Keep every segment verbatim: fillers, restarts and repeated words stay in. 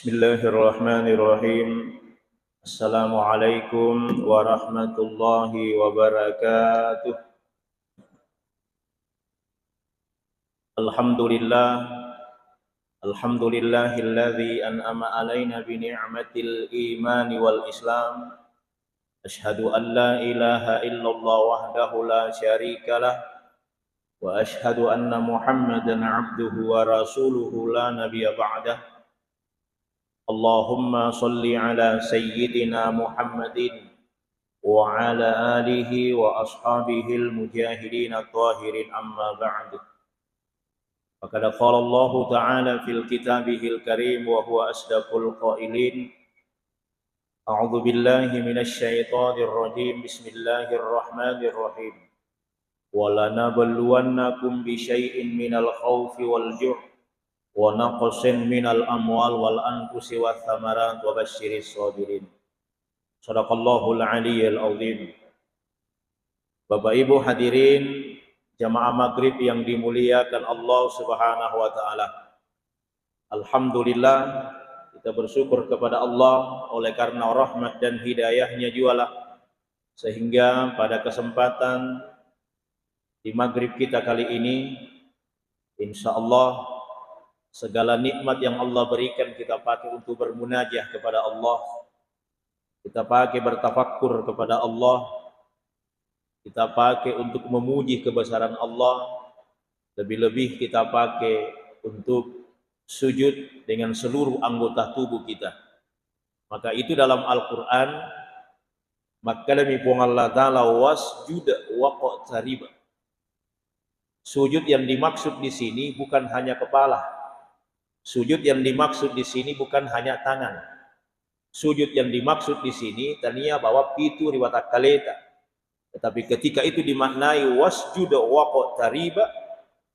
Bismillahirrahmanirrahim. Assalamualaikum warahmatullahi wabarakatuh. Alhamdulillah. Alhamdulillahilladzi an'ama alaina bi ni'matil imani wal islam. Asyhadu an la ilaha illallah wahdahu la syarikalah. Wa asyhadu anna Muhammadan abduhu wa rasuluhu la nabiyya ba'dah. Allahumma salli ala sayyidina Muhammadin wa ala alihi wa ashabihil mujahidin at-tahirin, amma ba'du. Faqad qala Allahu ta'ala fil kitabihil karim wa huwa asdaqul qailin. A'udzu billahi minasy syaithanir rajim. Bismillahirrahmanirrahim. Wa lanabluwannakum bi syai'in minal khaufi wal ju' wa naqsin minal amwal wal anfusi wath thamarat wa basysyiris sabirin. Shadaqallahul aliyyil azim. Bapak Ibu hadirin jamaah maghrib yang dimuliakan Allah Subhanahu wa taala. Alhamdulillah, kita bersyukur kepada Allah oleh karena rahmat dan hidayahnya jualah sehingga pada kesempatan di maghrib kita kali ini, insya Allah segala nikmat yang Allah berikan kita pakai untuk bermunajah kepada Allah, kita pakai bertafakkur kepada Allah, kita pakai untuk memuji kebesaran Allah, lebih-lebih kita pakai untuk sujud dengan seluruh anggota tubuh kita. Maka itu dalam Al-Quran, makkedami Puang Allah Ta'ala, "Wasjud waqtarib." Sujud yang dimaksud di sini bukan hanya kepala. Sujud yang dimaksud di sini bukan hanya tangan. Sujud yang dimaksud di sini tania bawa pitu ri watakkaleta. Tetapi ketika itu dimaknai wasjud waqtarib,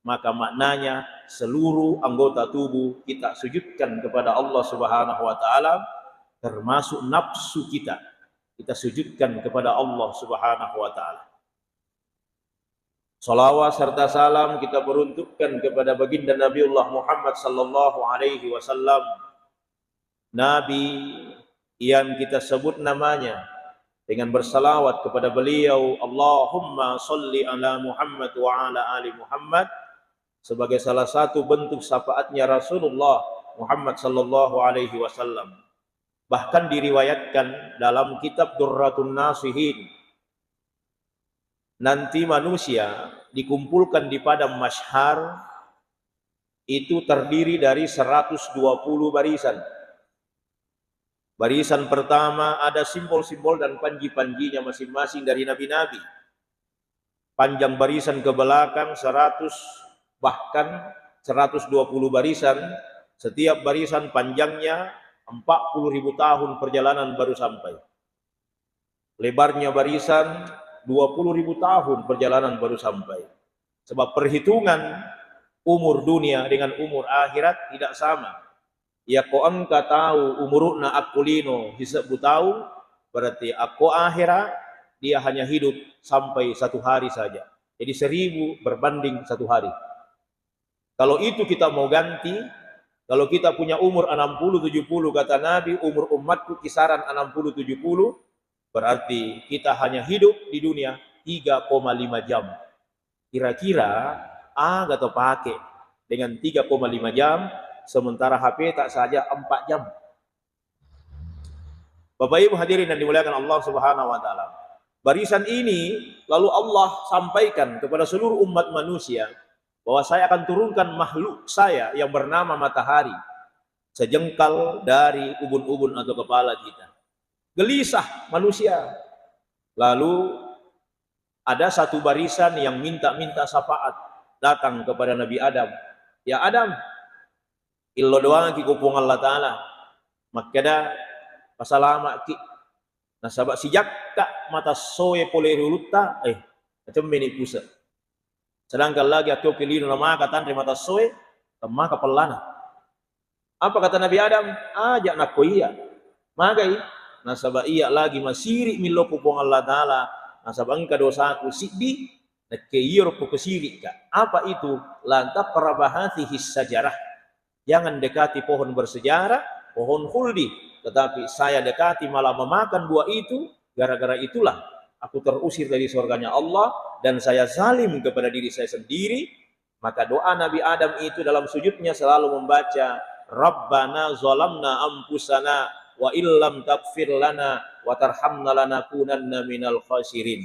maka maknanya seluruh anggota tubuh kita sujudkan kepada Allah Subhanahu wa taala, termasuk nafsu kita. Kita sujudkan kepada Allah Subhanahu wa taala. Salawat serta salam kita peruntukkan kepada baginda Nabiullah Muhammad sallallahu alaihi wasallam, Nabi yang kita sebut namanya dengan bersalawat kepada beliau, Allahumma salli ala Muhammad wa ala ali Muhammad, sebagai salah satu bentuk syafaatnya Rasulullah Muhammad sallallahu alaihi wasallam. Bahkan diriwayatkan dalam kitab Durratun Nasihin, nanti manusia dikumpulkan di padang mahsyar itu terdiri dari seratus dua puluh barisan. Barisan pertama ada simbol-simbol dan panji-panjinya masing-masing dari nabi-nabi. Panjang barisan ke belakang seratus, bahkan seratus dua puluh barisan. Setiap barisan panjangnya empat puluh ribu tahun perjalanan baru sampai. Lebarnya barisan dua puluh ribu tahun perjalanan baru sampai. Sebab perhitungan umur dunia dengan umur akhirat tidak sama. Yakko engka tau umuru'na akko lino sisebbu taung, berarti akko akhera dia hanya hidup sampai satu hari saja. Jadi seribu berbanding satu hari. Kalau itu kita mau ganti, kalau kita punya umur enam puluh tujuh puluh, kata Nabi, umur umatku kisaran enam puluh tujuh puluh, berarti kita hanya hidup di dunia tiga koma lima jam. Kira-kira aga to pake dengan tiga koma lima jam, sementara H P tak saja empat jam. Bapak Ibu hadirin yang dimuliakan Allah Subhanahu wa taala. Barisan ini lalu Allah sampaikan kepada seluruh umat manusia bahwa saya akan turunkan makhluk saya yang bernama matahari, sejengkal dari ubun-ubun atau kepala kita. Gelisah manusia. Lalu ada satu barisan yang minta-minta syafaat datang kepada Nabi Adam. "Ya Adam, illo doangki ko Puang Allah Ta'ala, makkeda pasalama'ki. Nasaba sijakka matassoe pole ri ulutta, eh, nacemmeni puse. Sedangkan lagi akkeoki lino namaka tanre matassoe, temmaka pellana." Apa kata Nabi Adam? "Aja nakko iya. Magai? Nasaba iya lagi masiri millo ko Puang Allah Ta'ala, nasaba engka dosaku siddi, nakke iyaro ko kesirikka." Apa itu? "La taqraba hadhihi syajarah." Jangan dekati pohon bersejarah, pohon khuldi, tetapi saya dekati malah memakan buah itu, gara-gara itulah aku terusir dari surganya Allah dan saya zalim kepada diri saya sendiri. Maka doa Nabi Adam itu dalam sujudnya selalu membaca, "Rabbana zalamna anfusana wa illam taghfir lana wa tarhamna lanakunanna minal khasirin."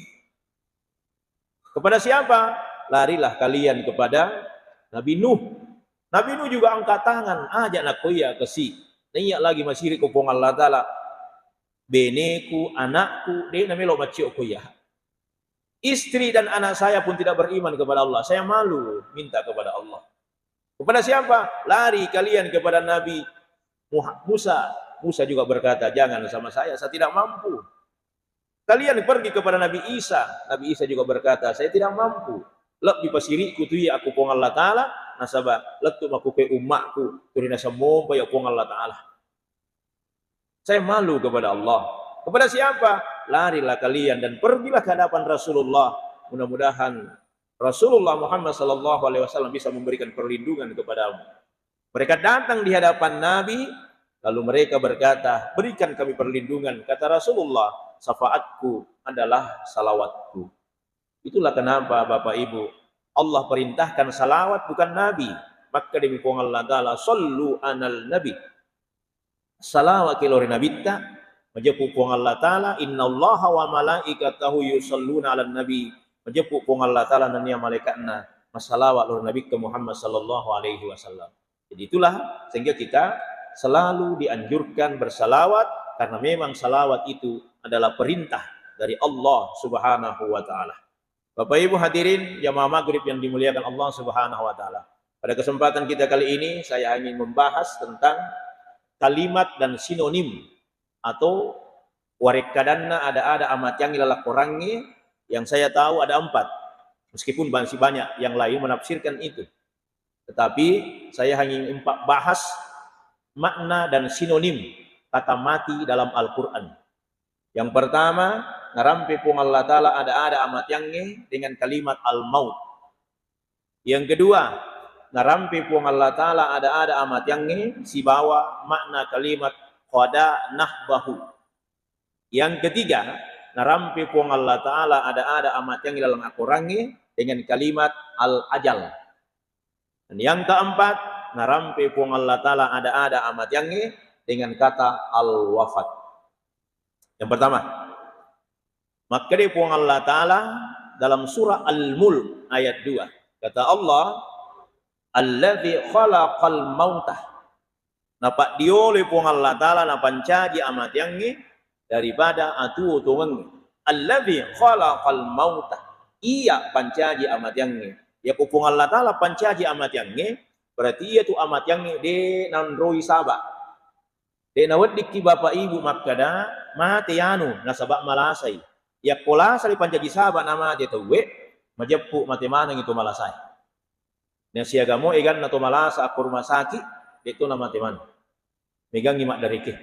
Kepada siapa? Larilah kalian kepada Nabi Nuh. Nabi Nuh juga angkat tangan, aja' nakkoya kasi. Naiya lagi masiri' ko Puang Allah Ta'ala. Beneku, anakku, de' namelo maccio koya. Istri dan anak saya pun tidak beriman kepada Allah. Saya malu minta kepada Allah. Kepada siapa? Lari kalian kepada Nabi Muha-, Musa. Musa juga berkata, "Jangan sama saya, saya tidak mampu." Kalian pergi kepada Nabi Isa. Nabi Isa juga berkata, "Saya tidak mampu. Lebbi pasiri'ku tu iya aku Puang Allah Ta'ala, nasaba lettu' makkuke ummakku, tu ri naseng mompa iya Puang Allah Ta'ala." Saya malu kepada Allah. Kepada siapa? Larilah kalian dan pergilah ke hadapan Rasulullah. Mudah-mudahan Rasulullah Muhammad sallallahu alaihi wasallam bisa memberikan perlindungan kepadamu. Mereka datang di hadapan Nabi, lalu mereka berkata, "Berikan kami perlindungan." Kata Rasulullah, "Syafaatku adalah salawatku." Itulah kenapa, Bapak Ibu, Allah perintahkan salawat, bukan Nabi. Makkeda mi Puang Allah Ta'ala, "Sallu anal Nabi." Salawat ki lao ri Nabitta, majeppu Puang Allah Ta'ala, "Innallaha wa malaikatahu yusalluna 'alan nabi." Majeppu Puang Allah Ta'ala nennia malaikatna masalawat lao ri Nabikka Muhammad sallallahu alaihi wasallam. Jadi itulah sehingga kita selalu dianjurkan bersalawat, karena memang salawat itu adalah perintah dari Allah Subhanahu wa Ta'ala. Bapak Ibu hadirin jamaah maghrib yang dimuliakan Allah Subhanahu wa Ta'ala. Pada kesempatan kita kali ini, saya ingin membahas tentang kalimat dan sinonim atau warekkadanna ada-ada amatiangngi lalakkorangngi, yang saya tahu ada empat. Meskipun masih banyak yang lain menafsirkan itu. Tetapi saya hanya ingin empat bahas makna dan sinonim kata mati dalam Al-Quran. Yang pertama, narampe Puang Allah Ta'ala ada-ada amatiangnge dengan kalimat al-maut. Yang kedua, narampe Puang Allah Ta'ala ada-ada amatiangnge sibawa makna kalimat qada nahbahu. Yang ketiga, narampe Puang Allah Ta'ala ada-ada amatiangnge laleng akorangnge dengan kalimat al-ajal. Dan yang keempat, narampe Puang Allah Ta'ala ada-ada amatiangnge dengan kata al-wafat. Yang pertama, makkeda Puang Allah Ta'ala dalam surah Al-Mulk ayat dua. Kata Allah, "Alladzi khalaqal mauta." Napaddioloi Puang Allah Ta'ala napancaji amatiangnge daripada atuo tongengnge. "Alladzi khalaqal mauta." Iya pancaji amatiangnge. Yako Puang Allah Ta'ala pancaji amatiangnge, berarti iyatu amatiangnge de' nanroi saba'. De' naweddikki bapak ibu makkeda, "Mate anu, nasaba' malasai." Yakko lasa ripancaji saba' namate tauwe, majeppu mate manengngi to malasae. Na siaga mo eganna to malasa akko rumah sakit, de' to namate maneng. Megangngi maddareke.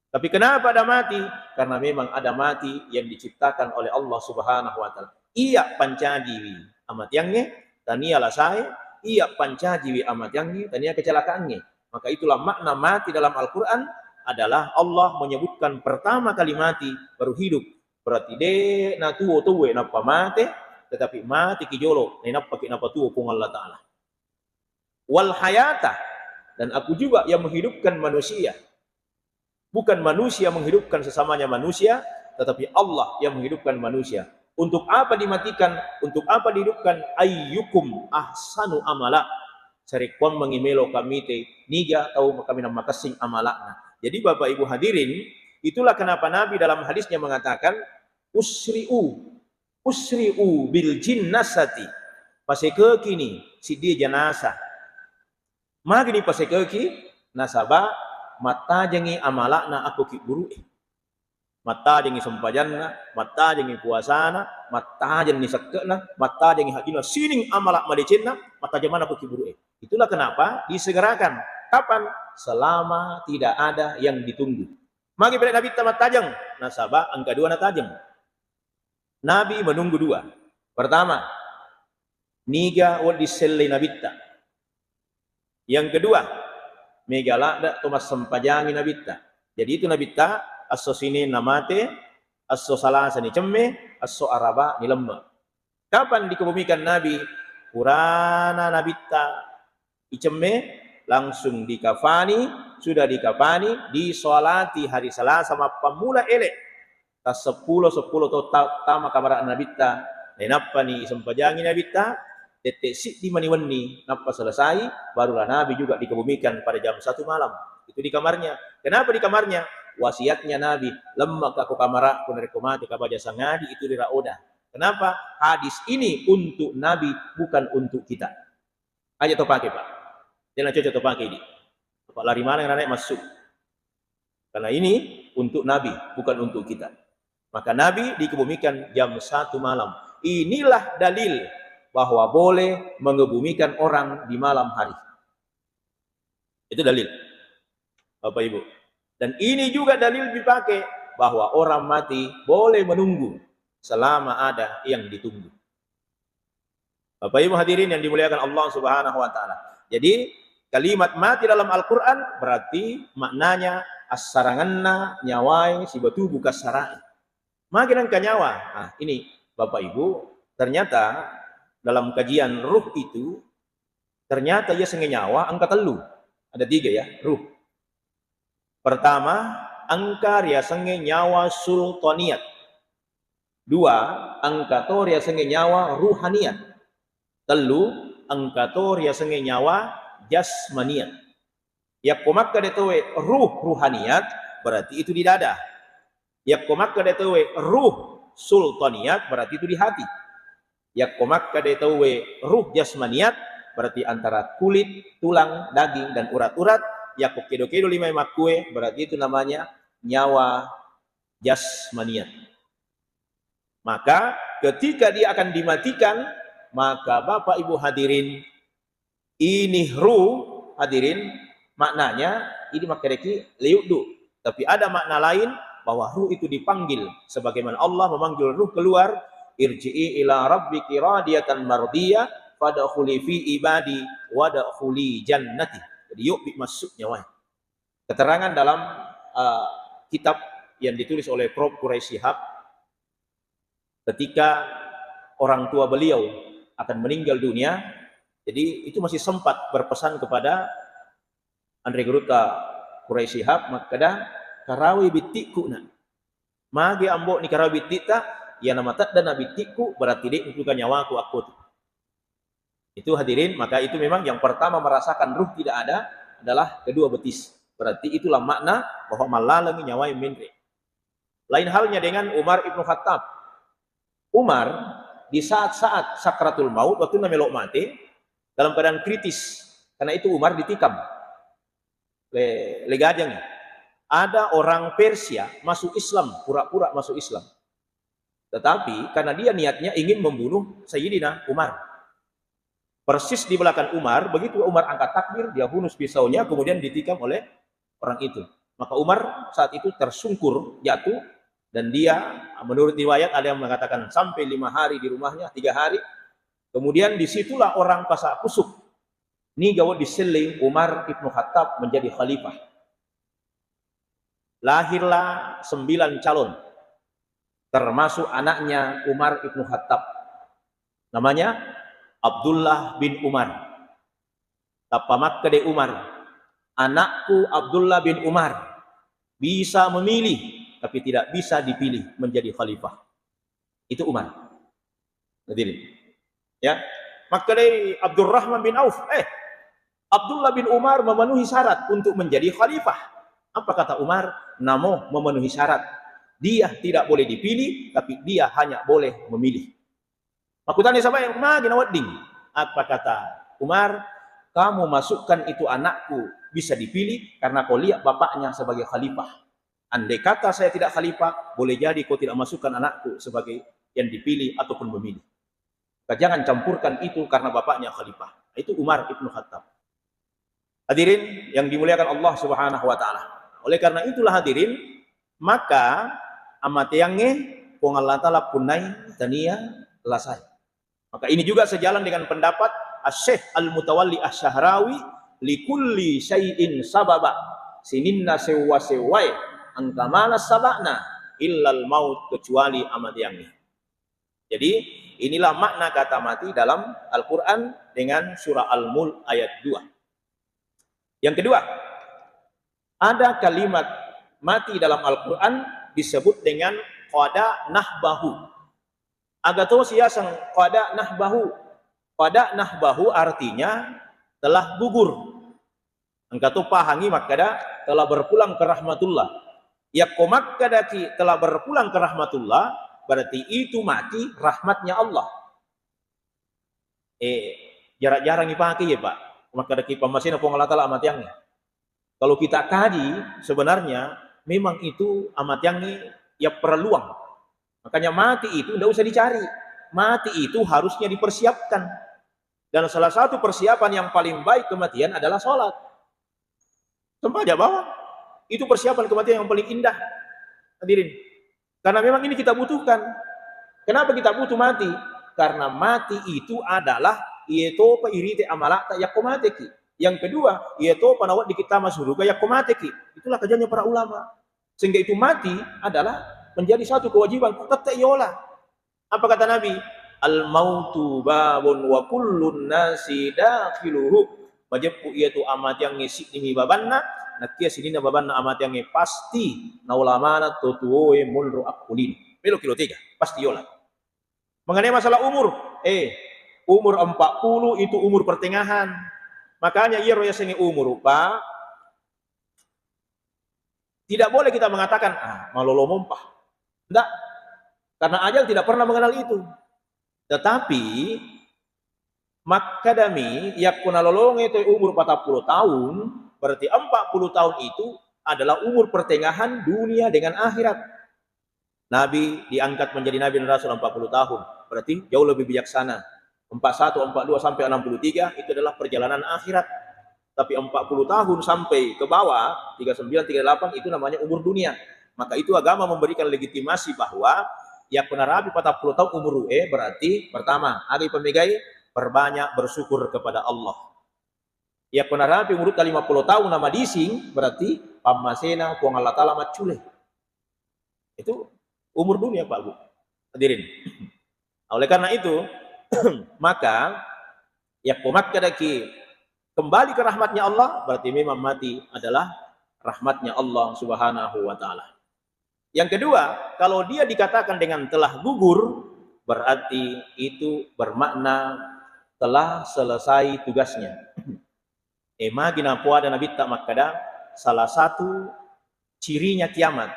Tapi kenapa ada mati? Karena memang ada mati yang diciptakan oleh Allah Subhanahu wa Ta'ala. Iya pancajiwi amatiangnge, tania lasae, iya pancajiwi amatiangnge, tania kecelakaangnge. Maka itulah makna mati dalam Al-Quran adalah Allah menyebutkan pertama kali mati, baru hidup. Berarti de' natuo tauwe nappa mate, tetapi mateki jolo, nainappaki napatuo Puang Allah Ta'ala. "Wal hayata," dan Aku juga yang menghidupkan manusia. Bukan manusia menghidupkan sesamanya manusia, tetapi Allah yang menghidupkan manusia. Untuk apa dimatikan? Untuk apa dihidupkan? "Ayyukum ahsanu amala." Sarekkuammengngi melo kamite niga tau kaminang makessing amala'na. Jadi, Bapak Ibu hadirin, itulah kenapa Nabi dalam hadisnya mengatakan, "Usri'u, usri'u bil jinnasati." Pasekekini siddie janasa. Magini pasekeki? Nasaba mattajengngi amala'na akko kibburu'e. Mattajengngi sempajanna, mattajengngi puasana, mattajenni sekke'na, mattajengngi hajjina, sining amala madecenna, mattajeng maneng ko kibburu'e. Itulah kenapa disegerakan. Kapan? Selama tidak ada yang ditunggu. Magi pede Nabitta mattajeng? Nasaba engka dua natajeng. Nabi menunggu dua. Pertama, niga wedding sellei Nabitta. Yang kedua, mega ladde' to massempajangi Nabitta. Jadi itu Nabitta esso Senin namate, esso Salasa ni cemme, esso Araba ni lemme'. Kapan dikebumikan Nabi? Purana Nabitta icemme, langsung dikafani, sudah dikafani, disolati hari Salasa mappammula ele'. Tasseppulo, seppulo to ta-, tama kamara Nabitta, nainappani isempajangi Nabitta, tette' siddi mani wenni, nappa selesai, barulah Nabi juga dikebumikan pada jam satu malam. Itu di kamarnya. Kenapa di kamarnya? Wasiatnya Nabi, "Lemma' ka ko kamara', ko narekko mate ka baja sangadi itu rira oda." Kenapa? Hadis ini untuk Nabi, bukan untuk kita. Aja to pake, Pak. Tena cocok to pake di. Pak lari mana yang naik masuk. Karena ini untuk Nabi, bukan untuk kita. Maka Nabi dikebumikan jam satu malam. Inilah dalil bahwa boleh mengebumikan orang di malam hari. Itu dalil, Bapak Ibu. Dan ini juga dalil dipakai bahwa orang mati boleh menunggu selama ada yang ditunggu. Bapak Ibu hadirin yang dimuliakan Allah Subhanahu wa Ta'ala. Jadi, kalimat mati dalam Al-Quran berarti maknanya assarangenna nyawai siba tubu kassara'i. Magi nengka nyawa? Nah, ini, Bapak Ibu, ternyata dalam kajian ruh itu, ternyata yasengnge nyawa engka tellu. Ada tiga ya, ruh. Pertama, engka riasengnge nyawa sultaniyat. Dua, engka to riasengnge nyawa ruhaniyat. Tellu, engka to riasengnge nyawa jasmaniyat. Yakko makkeda tauwe ruh ruhaniyat, berarti itu di dada. Yakko makkeda tauwe ruh sultaniyat, berarti itu di hati. Yakko makkeda tauwe ruh jasmaniyat, berarti antara kulit, tulang, daging, dan urat-urat. Yakko kedo-kedo lima makkue, berarti itu namanya nyawa jasmaniyat. Maka ketika dia akan dimatikan, maka Bapak Ibu hadirin, ini ruh hadirin, maknanya ini makkedaki liuddu. Tapi ada makna lain bahwa ruh itu dipanggil sebagaimana Allah memanggil ruh keluar, "Irji'i ila rabbiki radiyatan mardiyah, fadkhuli fi ibadi, wadkhuli jannati." Jadi, yuk, masuk nyawa. Keterangan dalam, eh, kitab yang ditulis oleh Prof Quraish Shihab, ketika orang tua beliau akan meninggal dunia, jadi itu masih sempat berpesan kepada Anre Gurutta Quraish Shihab, makkeda, "Karawai bitti'ku, nak. Magi ambo ni karawai bitti'ta, iyana mateddana bitti'ku, berarti de' mutuka nyawaku akko tu." Itu hadirin, maka itu memang yang pertama merasakan ruh tidak ada adalah kedua betis. Berarti itulah makna bahwa mallalengi nyawa yang menre. Lain halnya dengan Umar Ibnu Khattab. Umar di saat-saat sakratul maut, waktu namelo mate, dalam keadaan kritis. Karena itu Umar ditikam. Le, legajang. Ada orang Persia masuk Islam, pura-pura masuk Islam. Tetapi karena dia niatnya ingin membunuh Sayyidina Umar. Persis di belakang Umar, begitu Umar angkat takbir, dia hunus pisaunya, kemudian ditikam oleh orang itu. Maka Umar saat itu tersungkur, jatuh, dan dia, menurut riwayat ada yang mengatakan sampai lima hari di rumahnya, tiga hari. Kemudian disitulah orang Pasak Kusuk, niga wedding sellei Umar Ibnu Khattab menjadi khalifah. Lahirlah sembilan calon, termasuk anaknya Umar Ibnu Khattab. Namanya Abdullah bin Umar. Tappa makkeda Umar, "Anakku Abdullah bin Umar bisa memilih, tapi tidak bisa dipilih menjadi khalifah." Itu Umar. Hadirin. Ya. Makkedai Abdurrahman bin Auf, "Eh, Abdullah bin Umar memenuhi syarat untuk menjadi khalifah." Apa kata Umar? "Namo memenuhi syarat. Dia tidak boleh dipilih, tapi dia hanya boleh memilih." Makkutana sahabat, "Magi nawedding?" Apa kata Umar? "Kamu masukkan itu anakku bisa dipilih karena kau lihat bapaknya sebagai khalifah. Andai kata saya tidak khalifah, boleh jadi kau tidak masukkan anakku sebagai yang dipilih ataupun memilih. Maka jangan campurkan itu karena bapaknya khalifah." Itu Umar Ibnu Khattab. Hadirin yang dimuliakan Allah Subhanahu wa Ta'ala. Oleh karena itulah, hadirin, maka amateangnge Puang Allah Ta'ala punnai tania lasai. Maka ini juga sejalan dengan pendapat Asy-Syaikh Al-Mutawalli Asy-Sya'rawi likulli syai'in sababa, sininna sewwa-sewwae engka maneng saba'na, illal maut, kecuali amateangnge. Jadi, inilah makna kata mati dalam Al-Quran dengan surah Al-Mulk ayat dua. Yang kedua, ada kalimat mati dalam Al-Quran disebut dengan qada nahbahu. Aga tosi yaseng qada nahbahu. Qada nahbahu artinya telah gugur. Engka to pahangi makkeda telah berpulang ke rahmatullah. Yakko makkedaki telah berpulang ke rahmatullah, berarti itu mati rahmatnya Allah. Eh, jarang-jarang ipake ya, Pak. Makkedaki pammasena Puang Allah Taala amateangnge. Kalau kita kaji, sebenarnya memang itu amateangnge ya perluang. Makanya mati itu ndak usah dicari. Mati itu harusnya dipersiapkan. Dan salah satu persiapan yang paling baik kematian adalah sholat. Sempajang bawang. Itu persiapan kematian yang paling indah. Hadirin. Karena memang ini kita butuhkan. Kenapa kita butuh mati? Karena mati itu adalah iye topa irite amalata yakko mateki. Yang kedua, iye topa naweddiki tama suruga yakko mateki. Itulah kajiannya para ulama. Sehingga itu mati adalah menjadi satu kewajiban tetap yola. Apa kata Nabi? "Al mautu babun wa kullun nasi dakhiluhu." Majeppu iyatu amateangnge siddimi babanna, nakkia sininna babanna amateangnge pasti naola maneng to tuoe monro akkulino. Melo kilo tega, pasti yola. Mengenai masalah umur, eh, umur empat puluh itu umur pertengahan. Makanya iyaro yasengnge umur, Pak, tidak boleh kita mengatakan, "Ah, malolo mompa." Tidak. Karena ajal tidak pernah mengenal itu. Tetapi, makkedami, yakko nalolonge toi umur patappulo tahun, berarti empat puluh tahun itu adalah umur pertengahan dunia dengan akhirat. Nabi diangkat menjadi nabi dan rasul empat puluh tahun, berarti jauh lebih bijaksana. Empat satu, empat dua sampai enam puluh tiga itu adalah perjalanan akhirat. Tapi empat puluh tahun sampai ke bawah, tiga sembilan, tiga delapan, itu namanya umur dunia. Maka itu agama memberikan legitimasi bahwa yakko narapi patappulo tahun umur, eh, berarti pertama, aga ipamegai? Perbanyak bersyukur kepada Allah. Yakko narapi umurutta lima puluh tahun namadising, berarti pammasena Puang Allah Taala maccule. Itu umur dunia, Pak, Bu. Hadirin. Nah, oleh karena itu, maka yakko makkedaki kembali ke rahmatnya Allah, berarti memang mati adalah rahmatnya Allah Subhanahu wa Ta'ala. Yang kedua, kalau dia dikatakan dengan telah gugur, berarti itu bermakna telah selesai tugasnya. Eh, magi napoada Nabitta makkeda, salah satu cirinya kiamat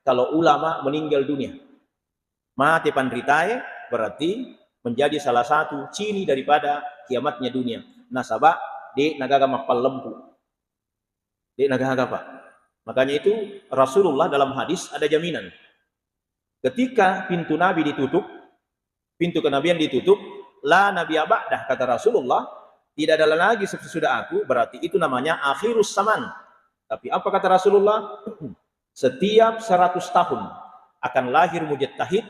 kalau ulama meninggal dunia. Mate panritae berarti menjadi salah satu ciri daripada kiamatnya dunia. Nasaba de nagaga mappallempu. De nagaga, Pak. Makanya itu Rasulullah dalam hadis ada jaminan. Ketika pintu Nabi ditutup, pintu kenabian ditutup, la nabiyya ba'dah, kata Rasulullah, tidak ada lagi sesudah aku, berarti itu namanya akhirus zaman. Tapi apa kata Rasulullah? Setiap seratus tahun akan lahir mujtahid,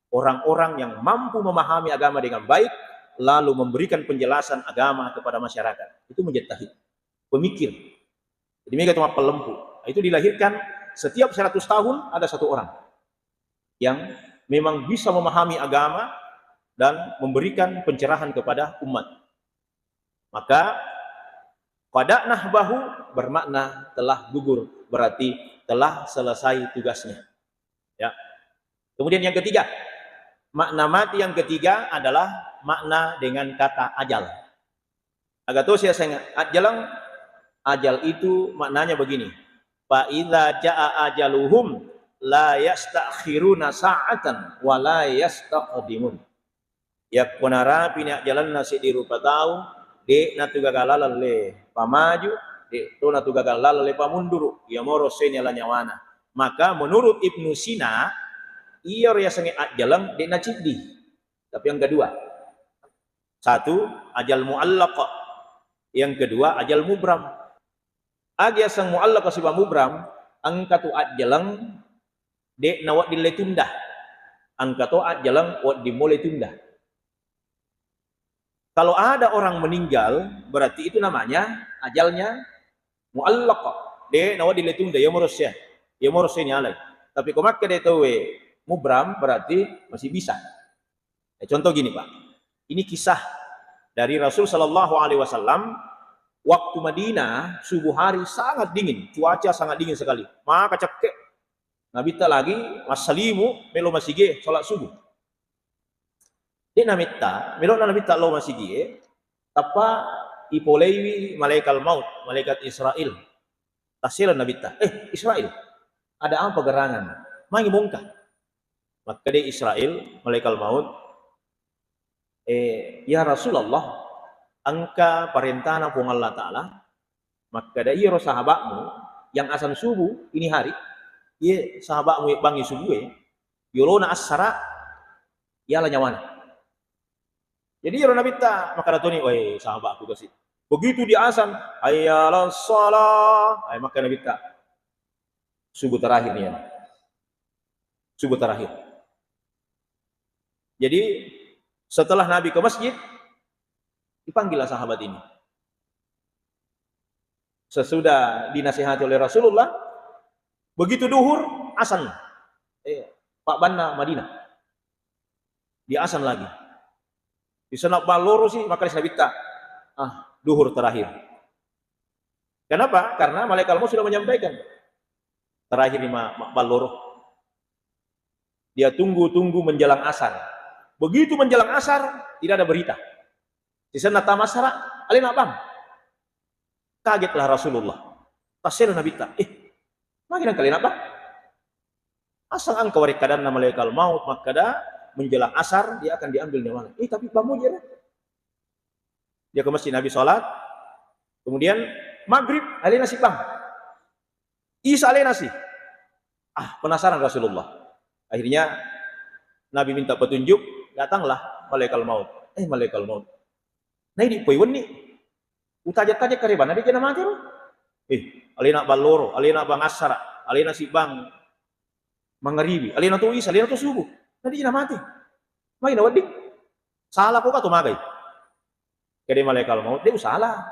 orang-orang yang mampu memahami agama dengan baik, lalu memberikan penjelasan agama kepada masyarakat. Itu mujtahid, pemikir. Jadi mega itu mappalempu. Itu dilahirkan setiap seratus tahun ada satu orang yang memang bisa memahami agama dan memberikan pencerahan kepada umat. Maka qada nahbahu bermakna telah gugur, berarti telah selesai tugasnya. Ya. Kemudian yang ketiga, makna mati yang ketiga adalah makna dengan kata ajal. Aga tosi yaseng ajjaleng, ajal itu maknanya begini. Fa idza jaa ajaluhum la yastakhiruna sa'atan wa la yastaqdimun. Yakko narapini ajjalenna seddi rupa tau, de'na tu gaga laleng le pamaju, de' tona tu gaga laleng le pamunduru, iyamoro seni ala nyawana. Maka menurut Ibnu Sina, iyaro yasengnge ajjaleng de'na ciddi. Tapi yang kedua, satu, ajal muallaq. Yang kedua, ajal mubram. Agi yaseng muallaq siba mubram, engka tu ajjaleng de'na wedding le tunda. Engka to ajjaleng wedding mo le tunda. Kalau ada orang meninggal, berarti itu namanya ajalnya muallaq. De' nawedding le tunda, iya morosse. Iya morosse ni alai. Tapi ko makkeda tauwe mubram, berarti masih bisa. Eh, contoh gini, Pak. Ini kisah dari Rasul sallallahu alaihi wasallam, waktu Madinah, subuh hari sangat dingin, cuaca sangat dingin sekali. Maka cekke. Nabitta lagi massalimu melo masigi salat subuh. De' nametta, melo'na Nabitta lao masigie, tappa ipoleiwi malaikal maut, malaikat Israel. Tasselo Nabitta, "Eh, Israel, ada apa gerangan? Mai mongka." Makkeda Israel, malaikal maut, "Eh, ya Rasulullah, engka parentana Puang Allah Ta'ala, makkeda iyaro sahabatmu yang azan subuh ini hari, iye sahabatmu yebbangi subuh e, yolona assara, yala nyawana." Jadi iyaro Nabitta makkeda toni, "Woi, sahabatku kasi." Begitu dia azan, "Hayya 'alas shalah," ay, makkeda Nabitta, "Subuh terakhir ni, ya. Subuh terakhir." Jadi setelah Nabi ke masjid, dipanggillah sahabat ini. Sesudah dinasihati oleh Rasulullah, begitu duhur, azan. Eh, pabbanna Madinah. Dia azan lagi. Di sana balloro si, maka Nabitta, "Ah, duhur terakhir." Kenapa? Karena malaikat maut sudah menyampaikan. Terakhir ni ma-, ma-, balloro. Dia tunggu-tunggu menjelang asar. Begitu menjelang asar, tidak ada berita. Di sana tamasara, alena bang. Kagetlah Rasulullah. Tasselo Nabitta, "Eh, magi nangka alena bang? Asal engka warekkadanna malaikal maut, makkeda menjelang asar dia akan diambil nyawanya. Eh, tapi bang mujir." Dia ke masjid, Nabi sholat, kemudian maghrib, alena si bang. Isa alena si. Ah, penasaran Rasulullah. Akhirnya Nabi minta petunjuk, datanglah malaikal maut. Eh, malaikal maut. Naidi poi wenni. Utaja-taja karebanna, de' jana mate ro. Eh, alena balloro, alena bang assara, alena si bang mangaribi, alena to isa, alena to subuh. Na de' jana mate. Mai na wedding. Salah ko ka to magai. Kede malaikal maut, de' usala.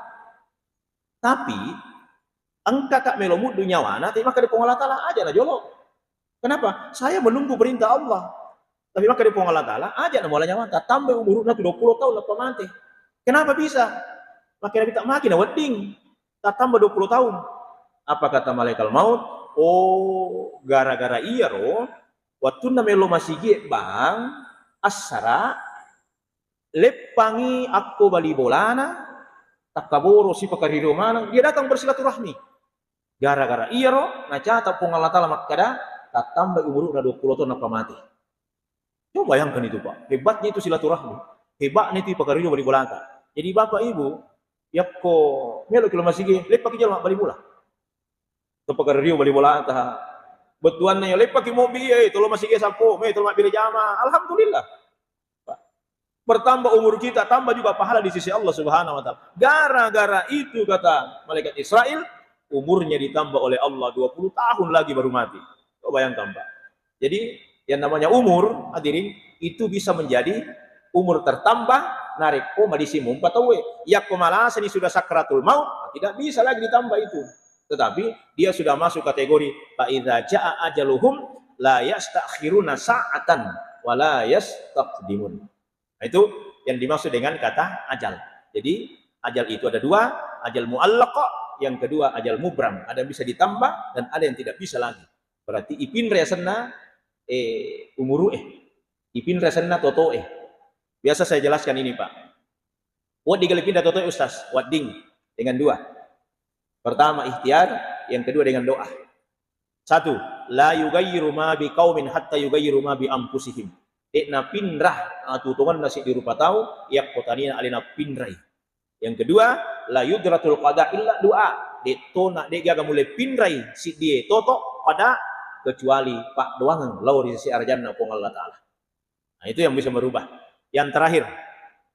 Tapi, engka ka melo muddu nyawana, tapi makkeda Puang Allah Ta'ala, "Aja na jolo." Kenapa? Saya menunggu perintah Allah. Tapi makkeda Puang Allah Ta'ala, "Aja na muala nyawa, tatambai umuru'na tu dua puluh tahun, nappa mate." Kenapa bisa? Makkeda Nabitta, "Magi na wedding tattamba dua puluh tahun." Apa kata malaikat maut? "Oh, gara-gara iyaro, wattunna melo masigi bang, assara, leppangi akko bali bolana, takkaboro sipakario maneng, dia datang bersilaturahmi. Gara-gara iyaro, nacata Puang Allah Ta'ala makkeda, tattambai umuru'na dua puluh tahun nappa mate." Coba bayangkan itu, Pak. Hebatnya itu silaturahmi. Hebatnya itu pakario bali bolata. Jadi, Bapak Ibu, yakko melo ki lo masigi, leppaki jolo mabbali bola. To pakario bali bolata. Bettuanna ya, leppaki mobi, eh, tolo masigi sappo, me tolo mabbere jama. Alhamdulillah. Bertambah umur kita, tambah juga pahala di sisi Allah Subhanahu wa Ta'ala. Gara-gara itu, kata malaikat Israel, umurnya ditambah oleh Allah dua puluh tahun lagi baru mati. Coba bayangkan, Pak. Jadi, yang namanya umur, hadirin, itu bisa menjadi umur tertambah narekko madisi mumpa tauwe. Yakko malasani sudah sakratul maut, tidak bisa lagi ditambah itu. Tetapi dia sudah masuk kategori, "Fa idza jaa ajaluhum la yastakhiruna sa'atan wa la yastaqdimun." Nah, itu yang dimaksud dengan kata ajal. Jadi, ajal itu ada dua, ajal muallaq, yang kedua ajal mubram. Ada yang bisa ditambah dan ada yang tidak bisa lagi. Berarti ipinrai asenna, eh, umuru'e. Ipinrai asenna toto'e. Biasa saya jelaskan ini, Pak. Wedding kali pinra toto'e, Ustaz? Wedding, dengan dua. Pertama ikhtiar, yang kedua dengan doa. Satu, "La yughayyiru ma bi qaumin hatta yughayyiru ma bi anfusihim." De'na pinra atuo-tuongenna seddi rupa tau, yakko tanina alena pinrai. Yang kedua, "La yudratul qada illa du'a." De'tona, de'gaga mulle pinrai siddie toto pada kecuali paddoangeng lao ri sese arajanna Puang Allah Ta'ala. Nah, itu yang bisa merubah. Yang terakhir,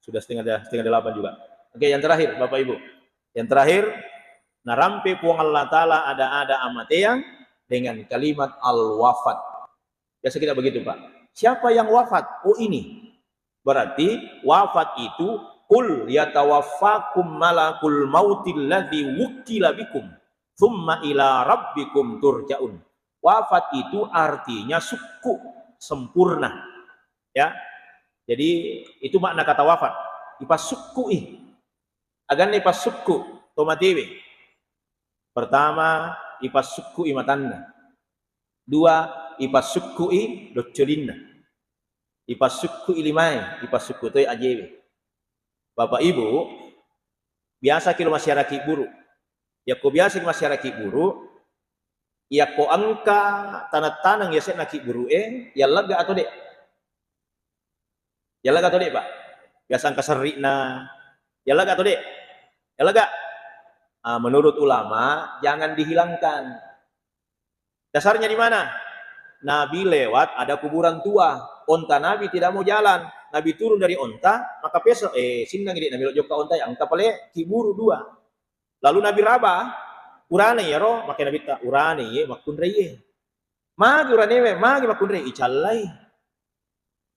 sudah setengah, setengah delapan juga. Oke, yang terakhir, Bapak Ibu. Yang terakhir, narampe Puang Allah Ta'ala ada-ada amateang dengan kalimat al-wafat. Biasa kita begitu, Pak. Siapa yang wafat? Oh, ini. Berarti wafat itu "Qul yatawaffakum malakul mautil ladzi wukkila bikum, tsumma ila rabbikum turja'un." Wafat itu artinya sukku, sempurna. Ya. Jadi, itu makna kata wafat. Ipassukku'i. Aganna ipassukku to matewe. Pertama, ipassukku'i matanna. Dua, ipassukku'i doccolinna. Ipassukku'i limae, ipassukku toi ajewe. Bapak Ibu, biasaki lo massiara kibburu. Yakko biasaki massiara kibburu, yakko engka taneng-taneng yase'na kibburu'e, yallegga atau de'? Yallegga atau de', Pak? Biasa engka serri'na. Yallegga atau de'? Yallegga. Ah, menurut ulama, jangan dihilangkan. Dasarnya di mana? Nabi lewat ada kuburan tua. Onta Nabi tidak mau jalan. Nabi turun dari onta, maka peso, eh, sinnang ini Nabi lo jokka onta, ya, engka pale kiburu dua. Lalu Nabi raba, urane yaro, maka Nabi ta, urane ye, makkunrai ye. Magi urane we, magi makkunrai, icallai.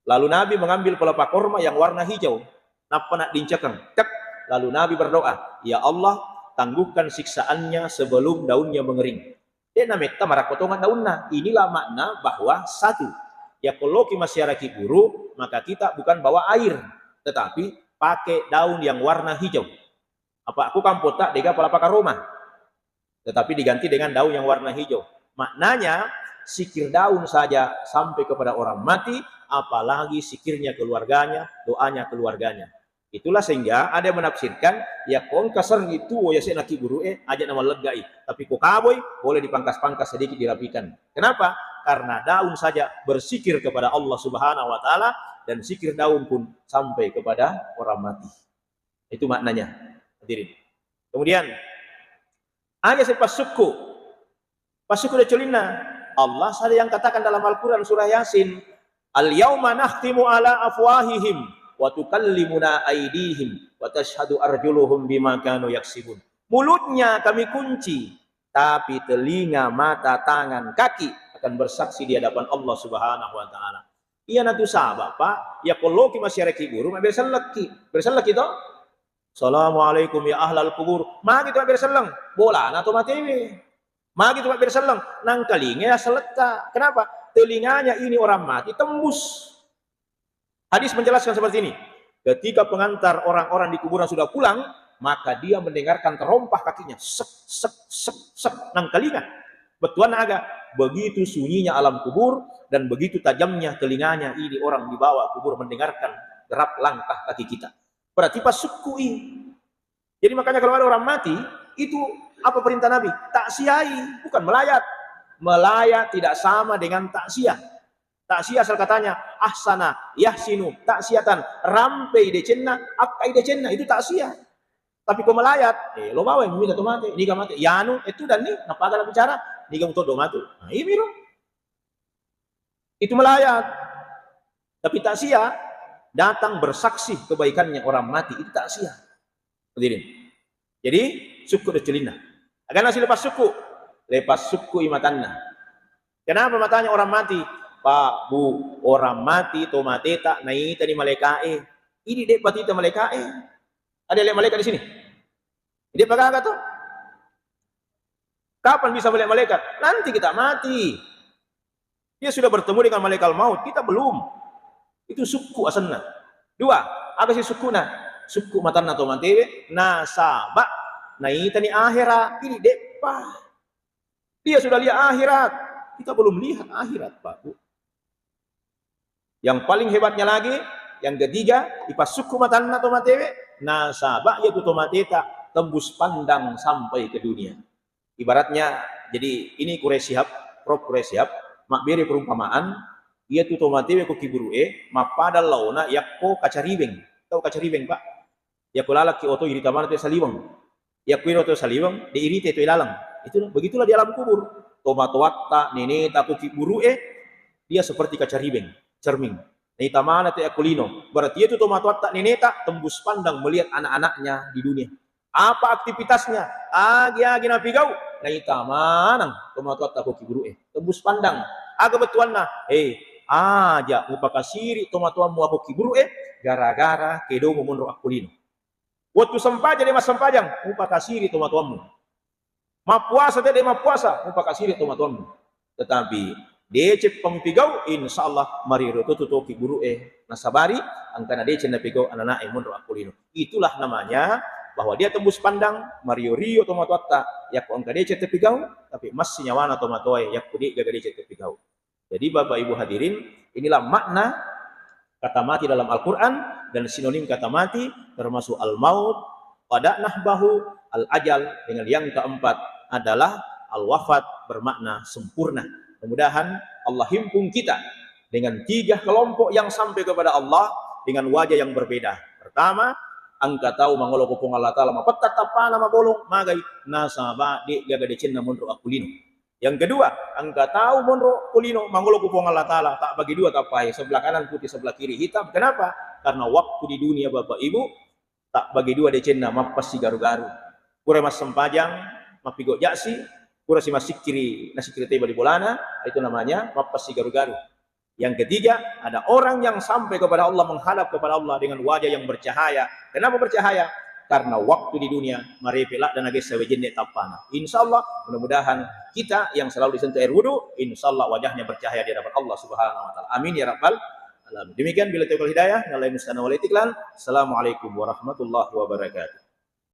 Lalu Nabi mengambil pelepah korma yang warna hijau, nappa naddincakeng. Tek. Lalu Nabi berdoa, "Ya Allah, tangguhkan siksaannya sebelum daunnya mengering." De'na metta marakko tongeng daunna. Inilah makna bahwa satu, yakko loki massiara kiburu, maka kita bukan bawa air, tetapi pakai daun yang warna hijau. Apa ku kampotta dega palapa karoma, tetapi diganti dengan daun yang warna hijau. Maknanya, sikir daun saja sampai kepada orang mati, apalagi sikirnya keluarganya, doanya keluarganya. Itulah sehingga ada yang menafsirkan, ya kongka serri tuo ya sena kiburu e, aja nama leggai. Tapi ko kaboi, boleh dipangkas-pangkas sedikit dirapikan. Kenapa? Karena daun saja bersikir kepada Allah Subhanahu wa Ta'ala, dan sikir daun pun sampai kepada orang mati. Itu maknanya, hadirin. Kemudian, aja saya pasukku. Pasukku da colinna. Allah ada yang katakan dalam Al-Quran surah Yasin, "Al-yauma nakhtimu ala afwahihim wa tukallimuna aidihim wa tashhadu arjuluhum bima kanu yaksibun." Mulutnya kami kunci, tapi telinga, mata, tangan, kaki akan bersaksi di hadapan Allah Subhanahu wa Ta'ala. Iyanatu saba, Pak, ya kolloki massiara kiburu, mabbere sellekki. Bere sellekki to? "Assalamualaikum ya ahlal kubur." Magi tu mabbere selleng? Bolana to matewe. Magi tu mabbere selleng? Nangkalinga ya selletta. Kenapa? Telinganya ini orang mati tembus. Hadis menjelaskan seperti ini. Ketika pengantar orang-orang di kuburan sudah pulang, maka dia mendengarkan terompah kakinya. Sek, sek, sek, sek. Nangkalinga. Bettuanna aga? Begitu sunyinya alam kubur dan begitu tajamnya telinganya ini orang di bawah kubur mendengarkan derap langkah kaki kita. Berarti pasukku'i. Jadi makanya kalau ada orang mati, itu apa perintah Nabi? Taksiai, bukan melayat. Melayat tidak sama dengan taksia. Taksia asal katanya, ahsana, yahsinu, taksiatan, rampei decenna, akkai decenna, itu taksia. Tapi ko melayat, eh, lo bawa yang meminta tu mate, niga mate, yanu, itu dan ni, napaga bicara, niga mutodo matu. Nah, iya miro. Itu melayat. Tapi taksia datang bersaksi kebaikannya orang mati, itu taksia. Hadirin. Jadi, sukku da colinna. Agana si lepas sukku, lepas sukku i matanna. Kenapa matanya orang mati? Pak, Bu, orang mati, to mateta, naita ni malaikae. Ini dek patita malaikae. Ada lihat malaikat di sini? Dia pagaga tuh. Kapan bisa melihat malaikat? Nanti kita mati. Dia sudah bertemu dengan malaikat maut, kita belum. Itu sukku asenna. Dua, aga si sukkuna? Sukku matanna to matewe, nasaba naitani akhirat, ini deppa. Dia sudah lihat akhirat, kita belum lihat akhirat, Pak, Bu. Yang paling hebatnya lagi, yang ketiga, ipassukku matanna to matewe, nasaba iya tu to mateta tembus pandang sampai ke dunia. Ibaratnya, jadi ini Quraish Shihab, Prof Quraish Shihab, mabbere perumpamaan, iya tu to matewe ko kiburu e, mappada laona yakko kaca ribeng. Tahu kaca ribeng, Pak? Yakko lalakki oto irita maneng to saliweng. Yakko iro to saliweng, de irita to laleng. Itu, begitulah di alam kubur. Tomatoatta, neneta ko kiburu e, dia seperti kaca ribeng, cermin. Naita maneng to yakko lino. Berarti itu tomatoatta, neneta tembus pandang melihat anak-anaknya di dunia. Apa aktivitasnya? Agi-agi napigau, naita maneng tomatoatta ko kiburu e. Tembus pandang. Aga bettuanna? Eh, aja mupakasiri tomatoammu ko kiburu e, gara-gara kedomu monro akko lino. Wettu sempajang de' massempajang, mupakasiri tomatoammu. Mappuasa te de' mappuasa, mupakasiri tomatoammu. Tetapi deceng pa mupigau, insya Allah mario-rio to tu toki guru e nasabari, angkana deceng napigau anana'e monro akkulino. Itulah namanya bahwa dia tembus pandang, mario-rio tomatoatta yakko engka deceng tapigau, tapi massi nyawana tomatoae yakko de' gaga deceng tapigau. Jadi Bapak Ibu hadirin, inilah makna kata mati dalam Al-Quran dan sinonim kata mati termasuk al-maut, qada nahbahu, al-ajal, dengan yang keempat adalah al-wafat bermakna sempurna. Mudah-mudahan Allah himpun kita dengan tiga kelompok yang sampai kepada Allah dengan wajah yang berbeda. Pertama, engka tau mangolo ko Puang Allah Ta'ala mapetta tappana mabolong, magai nasaba de' gaga decenna monro akkulino. Yang kedua, engka tau monro kulino mangolo ku Puang Allah Ta'ala, tak bagi dua tappae, sebelah kanan putih, sebelah kiri hitam. Kenapa? Karena waktu di dunia Bapak Ibu tak bagi dua decenna, mappasigaru-garu. Pura massempajang, mappigo jasi, pura si massikkiri, nasikkiri teba di bolana, itu namanya mappasigaru-garu. Yang ketiga, ada orang yang sampai kepada Allah, menghadap kepada Allah dengan wajah yang bercahaya. Kenapa bercahaya? Karena waktu di dunia marepe ladda nagessa wejenne tappana. Insya Allah, mudah-mudahan kita yang selalu disentuh air wudhu, insya Allah wajahnya bercahaya di hadapan Allah Subhanahu wa Ta'ala. Amin ya Rabbal Alamin. Demikian, bila taufiq wal hidayah, minallahil musta'an wal i'tiklan. Assalamualaikum warahmatullahi wabarakatuh.